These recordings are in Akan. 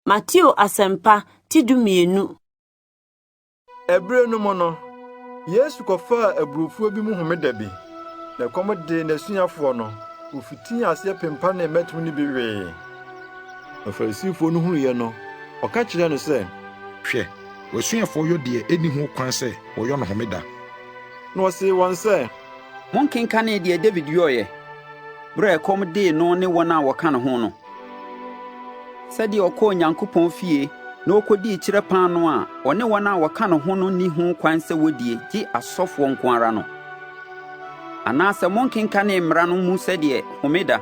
Mateo Asɛmpa ti 12. Ɛberɛ no mu no, Yesu kɔfaa aburofuo bi mu homeda bi, na ɛkɔm dee n'asuafoɔ no, wɔfitii aseɛ pempanee mmɛtem no bi wee. Na Farisifoɔ no hunuiɛ no, wɔka kyerɛɛ no sɛ. Hwɛ, w'asuafoɔ yɔ deɛ ɛnni ho kwan sɛ wɔyɔ no homeda. Na ɔsee wɔn sɛ. Monkenkanee deɛ Dawid yɔeɛ, berɛ a ɛkɔm dee no ne wɔn a wɔka ne ho no? Sɛdeɛ ɔkɔɔ Onyankopɔn fie na ɔkɔdii kyerɛ paanoo a ɔne wɔn a wɔka ne ho no nni ho kwan sɛ wɔdie gye asɔfoɔ nko ara no. Anaasɛ monkenkanee Mmara no mu sɛdeɛ Homeda,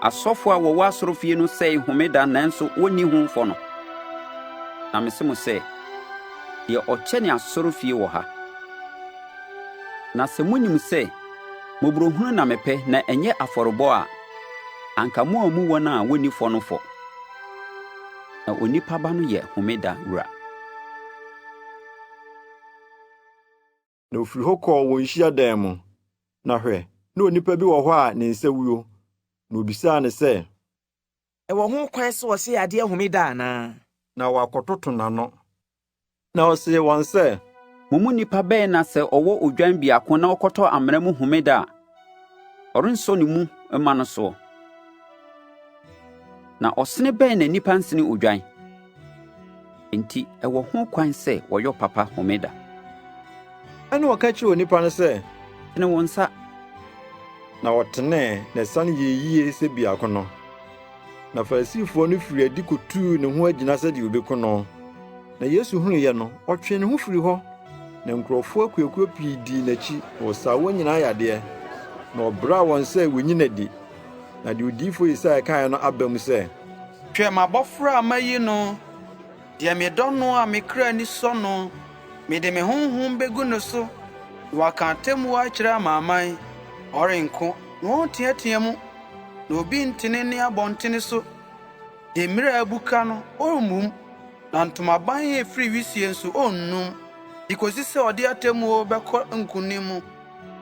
asɔfoɔ a wɔwɔ asɔrefie no sɛe Homeda nanso wɔnni ho fɔ no? Na mese mo sɛ, deɛ ɔkyɛne asɔrefie wɔ ha. Na sɛ monim sɛ, mmɔborɔhunu na mepɛ na ɛnyɛ afɔrebɔ a, anka moammu wɔn a wɔnni fɔ no fɔ. Na Onipa Ba no yɛ Homeda wura. Na ɔfiri hɔ kɔɔ wɔn hyiadan mu. Na hwɛ, na onipa bi wɔ hɔ a ne nsa wuo. Na wɔbisaa no sɛ. Ɛwɔ ho kwan sɛ wɔsa yadeɛ homeda anaa? Na wɔakɔtoto n'ano. Na ɔsee wɔn sɛ. Mo mu nipa bɛn na sɛ ɔwɔ odwan biako na ɔkɔtɔ amena mu homeda a, ɔrensɔ ne mu mma no soɔ? Na ɔsene bɛn na nnipa nsene odwan? Enti ɛwɔ ho kwan sɛ wɔyɔ papa homeda. Ɛnna ɔka kyerɛɛ onipa no sɛ. Tene wo nsa. Na ɔtenee, na ɛsane yɛɛ yiye sɛ biako no. Na Farisifoɔ no firii adi kɔtuu ne ho agyina sɛdeɛ wɔbɛku no. Na Yesu hunuiɛ no, ɔtwee ne ho firii hɔ, na nkurɔfoɔ akuakuo pii dii n'akyi, na ɔsaa wɔn nyinaa yadeɛ, na ɔbraa wɔn sɛ wɔnyi no adi. Na deɛ odiyifoɔ Yesaia kaeɛ no aba mu sɛ. Hwɛ m'abɔfra a mayi no, deɛ medɔ no a me kra ani sɔ no, mede me honhom bɛgu no so, na waka atemmuo akyerɛ amanaman. Ɔrenko, na ɔrenteatea mu, na obi nte ne nne abɔntene so. Demmire a abuka no, ɔremmum, na ntomaban a ɛfiri wisie nso, ɔrennum, de kɔsi sɛ ɔde atemmuo bɛkɔ nkonim mu,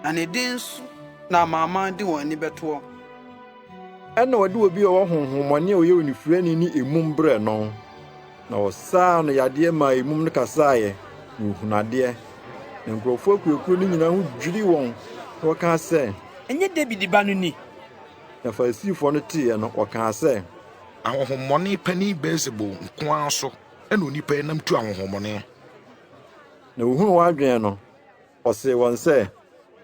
na ne din so na amanaman de wɔn ani bɛtoɔ. Ɛnna wɔde obi a ɔwɔ honhommɔne a ɔyɛ onifirani ne emum brɛɛ no, na ɔsaa no yadeɛ maa emum no kasaeɛ, na ɔhunuu adeɛ. Na nkurɔfoɔ akuakuo no nyinaa ho dwirii wɔn, na wɔkaa sɛ. Ɛnyɛ Dawid ba no ni? Na Farisifoɔ no teeɛ no, wɔkaa sɛ. Ahonhommɔne panin Beelsebul nko ara so na onipa yi nam tu ahonhommɔne. Na ɔhunuu wɔn adwene no, ɔsee wɔn sɛ.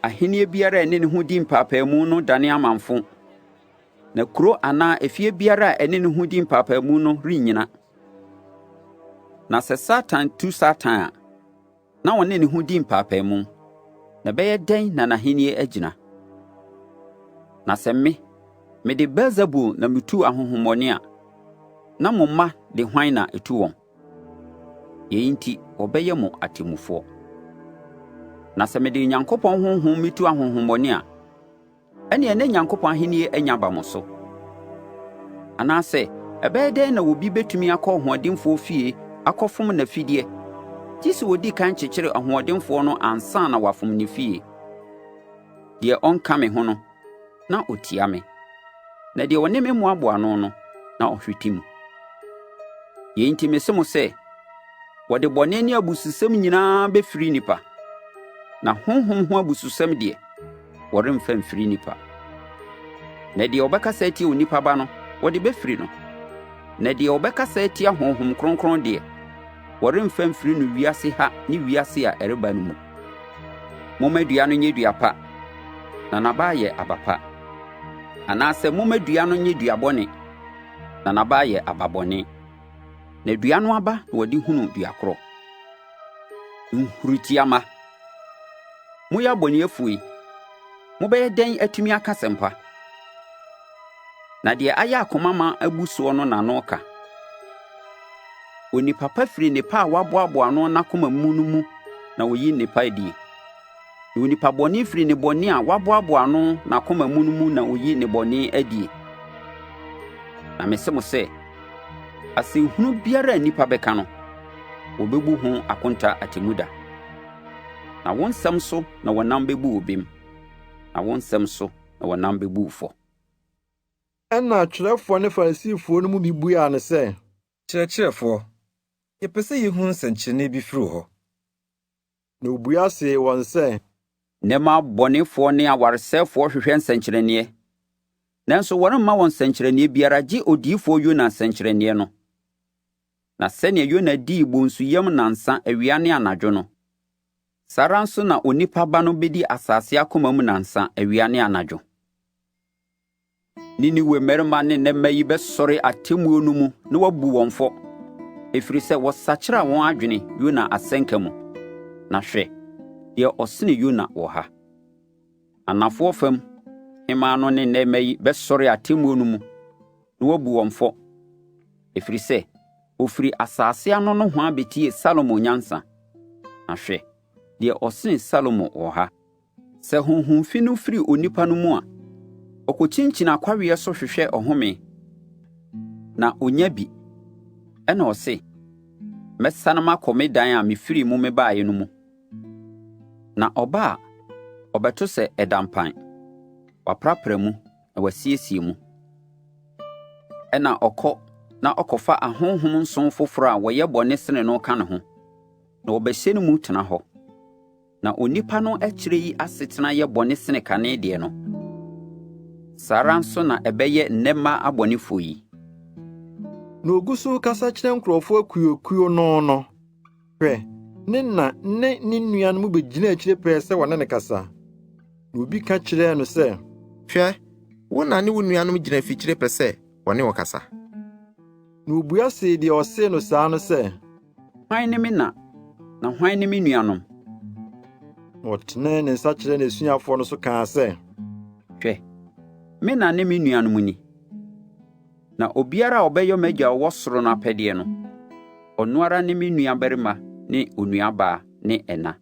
Ahennie biara a ɛne ne ho di mpaapaemu no dane amamfo, na kuro anaa efie biara a ɛne ne ho di mpaapaemu no rennyina. Na sɛ Satan tu Satan a, na ɔne ne ho di mpaapaemu, na ɛbɛyɛ dɛn na n'ahenni agyina? Na sɛ me, mede Beelsebul na mitu ahonhommɔne a, na mo mma de hwan na etu wɔn? Yei nti wɔbɛyɛ mo atemmufoɔ. Na sɛ mede Onyankopɔn honhom mitu ahonhommɔne a, ɛnneɛ na Nyankopɔn ahennie anya aba mo so. Anaasɛ ɛbɛyɛ dɛn na obi bɛtumi akɔ ɔhoɔdenfoɔ fie akɔfom n'afideɛ, gye sɛ ɔdi kan kyekyere ɔhoɔdenfoɔ no ansa na wafom ne fie? Deɛ ɔnka me ho no, na ɔtia me, na deɛ ɔne me mmoaboa ano no, na ɔhwete mu. Yei nti mese mo sɛ, wɔde bɔne ne abususɛm nyinaa bɛfiri nnipa, na honhom ho abususɛm deɛ, wɔremfa mfiri nnipa. Na deɛ ɔbɛkasa atia Onipa Ba no, wɔde bɛfiri no. Na deɛ ɔbɛkasa atia Honhom Kronkron deɛ, wɔremfa mfiri no wiase ha ne wiase a ɛreba no mu. Momma dua no nyɛ dua pa, na n'aba ayɛ aba pa. Anaasɛ momma dua no nyɛ dua bɔne, na n'aba ayɛ aba bɔne. Na dua no aba na wɔde hunu dua korɔ. Nhuritia mma! Moyɛ abɔneɛfoɔ yi, mobɛyɛ dɛn atumi aka asɛmpa? Na deɛ ayɛ akoma ma abu soɔ no na ano ka. Onipa pa firi nnepa a waboaboa ano n'akoma mu no mu na ɔyi nnepa adie. Na onipa bɔne firi nnebɔne a waboaboa ano n'akoma mu no mu na ɔyi nnebɔne adie. Na mese mo sɛ, asɛnhunu biara a nnipa bɛka no, wɔbɛbu ho akonta atemmuda. Na wo nsɛm so na wɔnam bɛbu wo bem, na wo nsɛm so na wɔnam bɛbu wo fɔ. Ɛnna atwerɛfoɔ ne Farisifoɔ no mu bi buaa no sɛ. Kyerɛkyerɛfoɔ, yɛpɛ sɛ yɛhu nsɛnkyerɛnneɛ bi firi wo hɔ. Na obua see wɔn sɛ, Nnɛmma abɔnefoɔ ne awaresɛefoɔ hwehwɛ nsɛnkyerɛnneɛ, nanso wɔremma wɔn nsɛnkyerɛnneɛ biara gye odiyifoɔ Yona nsɛnkyerɛnneɛ no. Na sɛnea Yona dii bonsu yam nnansa awia ne anadwo no, saa ara nso na Onipa Ba no bɛdi asase akoma mu nnansa awia ne anadwo. Niniwe mmarima ne nnɛ yi bɛsɔre atemmuo no mu na wɔabu wɔn fɔ, ɛfiri sɛ wɔsakyeraa wɔn adwene Yona asɛnka mu. Na hwɛ, deɛ ɔsene Yona wɔ ha. Anafoɔ fam hemmaa no ne nnɛ yi bɛsɔre atemmuo no mu na wɔabu wɔn fɔ, ɛfiri sɛ ɔfiri asase ano nohoa bɛtiee Salomo nyansa. Na hwɛ, deɛ ɔsene Salomo wɔ ha. Sɛ honhom fi no firi onipa no mu a, ɔkɔkyinkyini akwaweɛ so hwehwɛ ɔhome, na ɔnya bi. Ɛnna ɔse, ‘Mɛsane makɔ me dan a mefirii mu mebaeɛ no mu.’ Na ɔba a, ɔbɛto sɛ ɛda mpan, wɔaprapra mu na wɔasiesie mu. Ɛnna ɔkɔ na ɔkɔfa ahonhom nson foforɔ a wɔyɛ bɔne sene no ka ne ho, na wɔbɛhyɛ no mu tena hɔ. Na onipa no akyire yi asetena yɛ bɔne sene kane deɛ no. Saa ara nso na ɛbɛyɛ nnɛ mma abɔnefoɔ yi. Na ogu so rekasa kyerɛ nkurɔfoɔ akuokuo no no, hwɛ, ne na ne ne nuanom begyinaa akyire pɛɛ sɛ wɔne no kasa. Na obi ka kyerɛɛ no sɛ, Hwɛ, wo na ne wo nuanom gyina afikyire pɛ sɛ wɔne wo kasa. Na obua see deɛ ɔsee no saa no sɛ, Hwan ne me na, na hwan ne me nuanom? Na ɔtenee ne nsa kyerɛɛ n'asuafoɔ no so kaa sɛ, Hwɛ, me na ne me nuanom ni. Na obiara a ɔbɛyɛ m'agya a ɔwɔ soro no apɛdeɛ no, ɔno ara ne me nuabarima ne onuabaa ne ɛna.